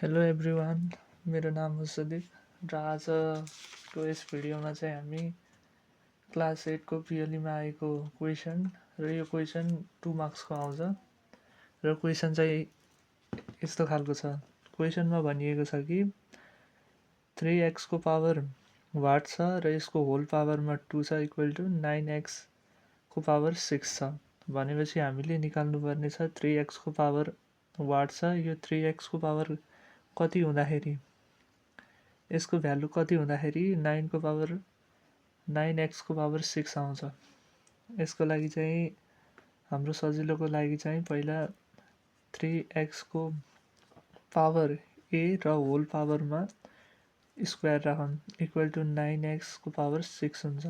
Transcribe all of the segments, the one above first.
Hello everyone, मेरो नाम हो सुदीप र आजको यस भिडियोमा चाहिँ हामी क्लास 8को पिएलईमा आएको क्वेसन र यो क्वेसन 2 मार्क्सको आउँछ र क्वेसन चाहिँ यस्तो खालको छ। क्वेसनमा भनिएको छ कि 3x को पावर वाट छ र यसको होल पावरमा 2 छ इक्वल टु 9x को पावर 6 छ भनेपछि हामीले निकाल्नुपर्ने छ 3x को पावर वाट छ। यो 3x को पावर कति हुँदाखेरि यसको भ्यालु कति हुँदाखेरि 9x को पावर 6 आउँछ। यसको लागि चाहिँ हाम्रो सजिलोको लागि चाहिँ पहिला 3x को पावर a र होल पावरमा स्क्वायर राखौँ इक्वल टु 9x को पावर 6 हुन्छ।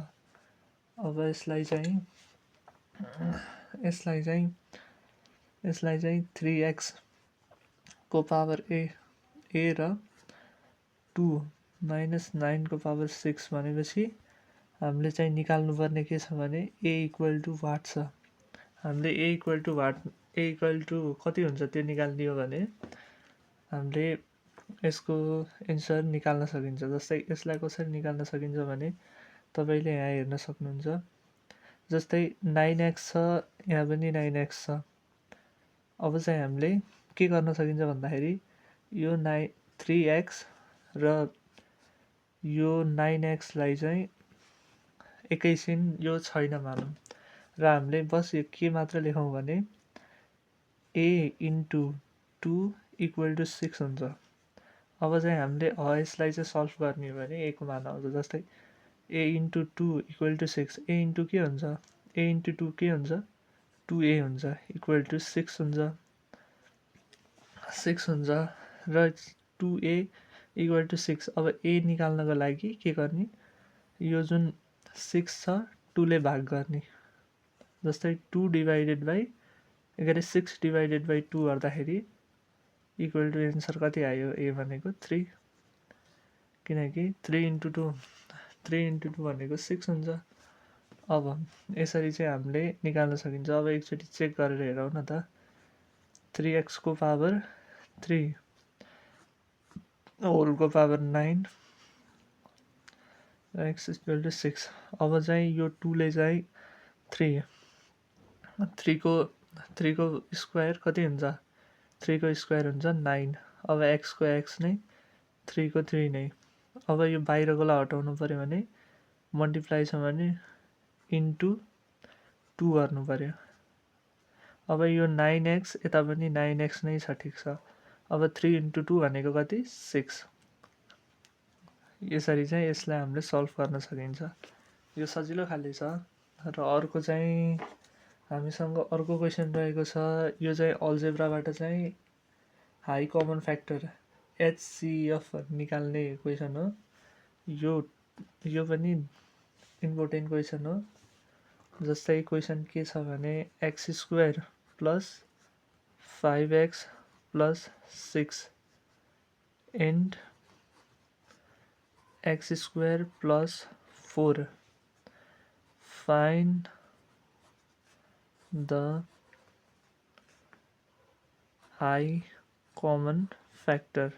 अब यसलाई चाहिँ 3x को पावर a र 2 माइनस 9 को पावर 6 भनेपछि हामीले चाहिँ निकाल्नुपर्ने के छ भने a इक्वल टु वाट छ। हामीले a इक्वल टु कति हुन्छ त्यो निकाल्दियो भने हामीले यसको एन्सर निकाल्न सकिन्छ। जस्तै यसलाई कसरी निकाल्न सकिन्छ भने तपाईँले यहाँ हेर्न सक्नुहुन्छ। जस्तै 9x छ, यहाँ पनि 9x छ। अब चाहिँ हामीले के गर्न सकिन्छ भन्दाखेरि यो 3x र यो 9x लाई चाहिँ एकैछिन यो छैन मानौँ र हामीले बस यो के मात्र लेखौँ भने a इन्टु 2 इक्वल टु 6 हुन्छ। अब चाहिँ हामीले यसलाई चाहिँ सल्भ गर्ने हो भने a को मान आउँछ। जस्तै a into 2 equal to 6, a into के हुन्छ, a इन्टु 2 के हुन्छ, 2a हुन्छ इक्वल टु 6 हुन्छ र 2a इक्वल टु 6। अब a निकाल्नको लागि के गर्ने, यो जुन 6 छ 2 ले भाग गर्ने। जस्तै 2 डिभाइडेड बाई 6 डिभाइडेड बाई 2 गर्दाखेरि इक्वल टु एन्सर कति आयो, a भनेको 3, किनकि 3 इन्टु 2 भनेको 6 हुन्छ। अब यसरी चाहिँ हामीले निकाल्न सकिन्छ। अब एकचोटि चेक गरेर हेरौँ न त। 3x को पावर 3 होलको पावर 9 र x इक्वल टु 6। अब चाहिँ यो 2 ले चाहिँ 3 को स्क्वायर कति हुन्छ, 3 को स्क्वायर हुन्छ 9। अब x को x नै 3 को 3 नै। अब यो बाहिरकोलाई हटाउनु पर्यो भने मल्टिप्लाई छ भने इन्टु 2 गर्नु पर्यो। अब यो 9x यता पनि 9x नै छ, ठिक छ। अब 3 इन्टु 2 भनेको कति, 6। यसरी चाहिँ यसलाई हामीले सल्भ गर्न सकिन्छ। यो सजिलो खाले छ। र अर्को चाहिँ हामीसँग अर्को क्वेसन रहेको छ। यो चाहिँ अल्जेब्राबाट चाहिँ हाई कमन फ्याक्टर HCF निकाल्ने क्वेसन हो। यो पनि इम्पोर्टेन्ट क्वेसन हो। जस्तै क्वेसन के छ भने x square plus 5x plus 6 and x square plus 4. Find the high common factor.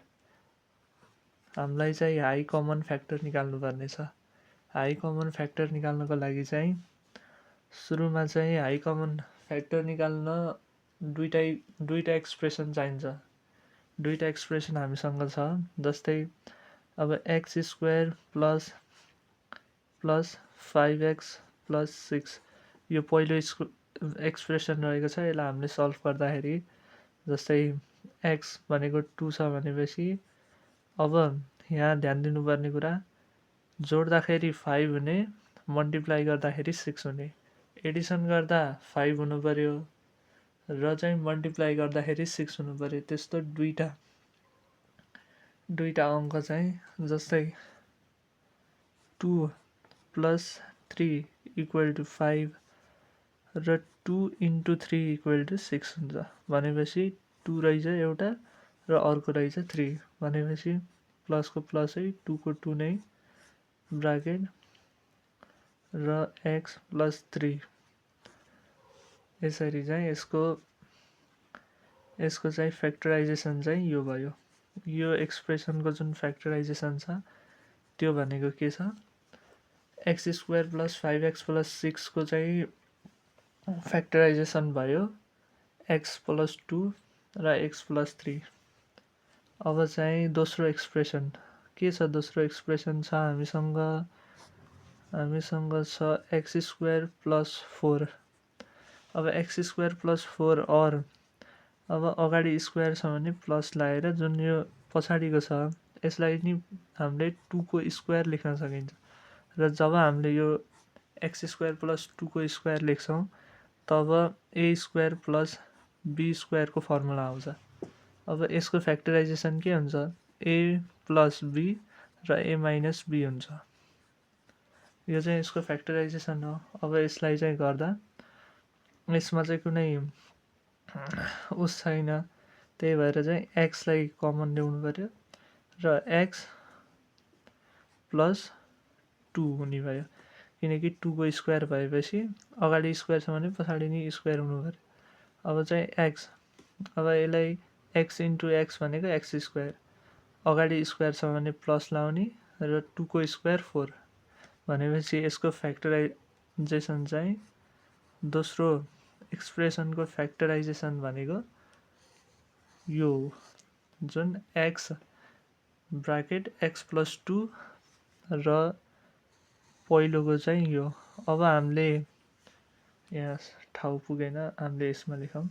हामीलाई चाहिँ हाई कमन फ्याक्टर निकाल्नु पर्ने छ। हाई कमन फ्याक्टर निकाल्नको लागि चाहिँ सुरुमा चाहिँ हाई कमन फ्याक्टर निकाल्न दुईटा एक्सप्रेसन चाहिन्छ। दुईटा एक्सप्रेसन हामीसँग छ। जस्तै अब x square plus 5x plus 6 यो पहिलो एक्सप्रेसन रहेको छ। यसलाई हामीले सल्भ गर्दाखेरि जस्तै x भनेको 2 छ भनेपछि अब यहाँ ध्यान दिनुपर्ने कुरा, जोड्दाखेरि 5 हुने, मल्टिप्लाई गर्दाखेरि 6 हुने, एडिसन गर्दा 5 हुनु पर्यो र चाहिँ मल्टिप्लाई गर्दाखेरि 6 हुनु पर्यो। त्यस्तो दुईटा अङ्क चाहिँ जस्तै 2 प्लस 3 इक्वल टु 5 र 2 इन्टु 3 इक्वल टु 6 हुन्छ भनेपछि 2 रहेछ एउटा र अर्को रहेछ 3 भनेपछि प्लसको प्लसै 2 को 2 नै ब्राकेट र x प्लस 3। यसरी चाहिँ यसको चाहिँ फ्याक्टराइजेसन चाहिँ यो भयो। यो एक्सप्रेसनको जुन फ्याक्टराइजेसन छ त्यो भनेको के छ, x square plus 5x plus 6 को चाहिँ फ्याक्टराइजेसन भयो x प्लस 2 र x प्लस 3। अब चाहिँ दोस्रो एक्सप्रेसन के छ, दोस्रो एक्सप्रेसन छ हामीसँग छ एक्स स्क्वायर प्लस 4। अब एक्स स्क्वायर प्लस 4 और अब अगाडि स्क्वायर छ भने प्लस लगाएर जुन यो पछाडिको छ यसलाई नि हामीले 2 को स्क्वायर लेख्न सकिन्छ, र जब हामीले यो एक्स स्क्वायर प्लस 2 को स्क्वायर लेख्छौँ तब ए स्क्वायर प्लस बी स्क्वायरको फर्मुला आउँछ। अब यसको फ्याक्टराइजेसन के हुन्छ, ए प्लस बी र ए माइनस बी हुन्छ। यो चाहिँ यसको फ्याक्टराइजेसन हो। अब यसलाई चाहिँ गर्दा यसमा चाहिँ कुनै उस छैन, त्यही भएर चाहिँ एक्सलाई कमन ल्याउनु पर्यो र एक्स प्लस 2 हुने भयो, किनकि 2 को स्क्वायर भएपछि अगाडि स्क्वायर छ भने पछाडि नि स्क्वायर हुनु पर्यो। अब चाहिँ एक्स, अब यसलाई एक्स इन्टु एक्स भनेको एक्स स्क्वायर, अगाडि स्क्वायर छ भने प्लस लाउने र 2 को स्क्वायर 4 भनेपछि यसको फ्याक्टराइजेसन चाहिँ दोस्रो एक्सप्रेसनको फ्याक्टराइजेसन भनेको यो जुन एक्स ब्राकेट एक्स प्लस 2 र पहिलोको चाहिँ यो। अब हामीले यहाँ ठाउँ पुगेन, हामीले यसमा लेखौँ।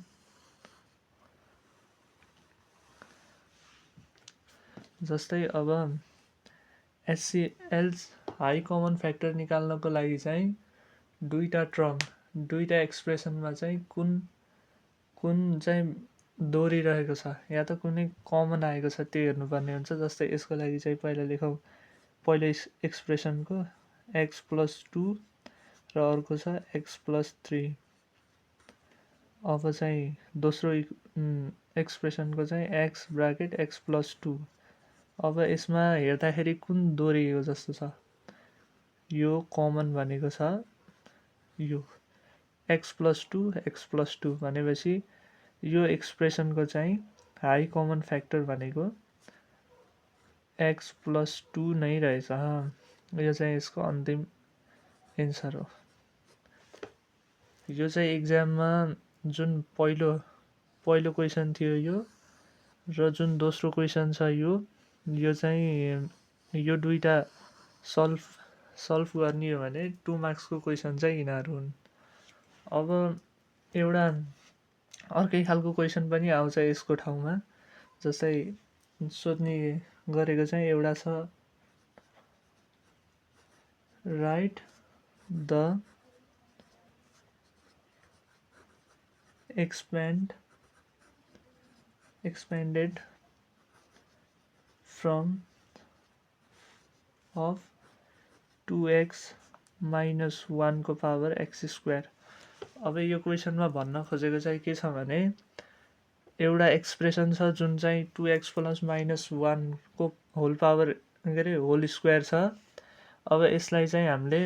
जस्तै अब एचसिएल हाई कमन फ्याक्टर निकाल्नको लागि चाहिँ दुईटा टर्म दुईटा एक्सप्रेसनमा चाहिँ कुन चाहिँ दोहोरिरहेको छ या त कुनै कमन आएको छ त्यो हेर्नुपर्ने हुन्छ। जस्तै यसको लागि चाहिँ पहिला लेखौँ पहिलो एक्सप्रेसनको एक्स प्लस 2 र अर्को छ एक्स प्लस 3। अब चाहिँ दोस्रो एक्सप्रेसनको चाहिँ एक्स ब्राकेट एक्स प्लस 2। अब यसमा हेर्दाखेरि कुन दोहोरिएको जस्तो छ, यो कमन भनेको छ यो एक्स प्लस 2 भनेपछि यो एक्सप्रेसनको चाहिँ हाई कमन फ्याक्टर भनेको एक्स प्लस 2 नै रहेछ। यो चाहिँ यसको अन्तिम एन्सर हो। यो चाहिँ एक्जाममा जुन पहिलो क्वेसन थियो यो र जुन दोस्रो क्वेसन छ यो चाहिँ यो दुईटा सल्भ गर्ने हो भने 2 मार्क्सको क्वेसन चाहिँ यिनीहरू हुन्। अब एउटा अर्कै खालको क्वेसन पनि आउँछ यसको ठाउँमा, जस्तै सोध्ने गरेको चाहिँ एउटा छ right the expanded from of 2x minus 1 को पावर x स्क्वायर। अब यो क्वेसनमा भन्न खोजेको चाहिँ के छ भने एउटा एक्सप्रेसन छ जुन चाहिँ 2x प्लस माइनस 1 को होल पावर होल स्क्वायर छ। अब यसलाई चाहिँ हामीले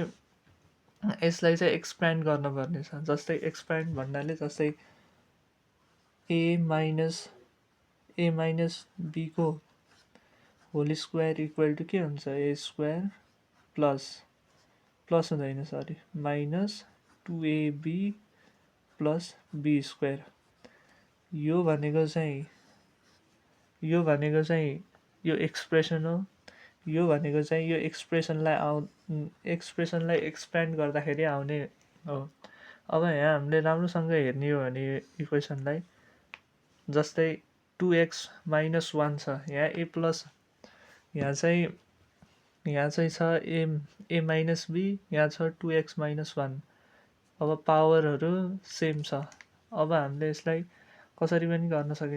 एक्सप्यान्ड गर्नुपर्ने छ। जस्तै एक्सप्यान्ड भन्नाले जस्तै ए माइनस बी को होल स्क्वायर इक्वल टु के हुन्छ, ए स्क्वायर प्लस हुँदैन sorry minus 2ab plus B square. यो भनेको चाहिँ यो एक्सप्रेसन हो। यो भनेको चाहिँ यो एक्सप्रेसनलाई एक्सप्यान्ड गर्दाखेरि आउने हो। अब यहाँ हामीले राम्रोसँग हेर्ने हो भने इक्वेसनलाई, जस्तै 2x माइनस 1 छ, यहाँ ए प्लस यहाँ चाहिँ छ ए माइनस बी, यहाँ छ 2x माइनस 1। अब पावरहरू सेम छ। अब हामीले यसलाई कसरी पनि गर्न सकिन्छ।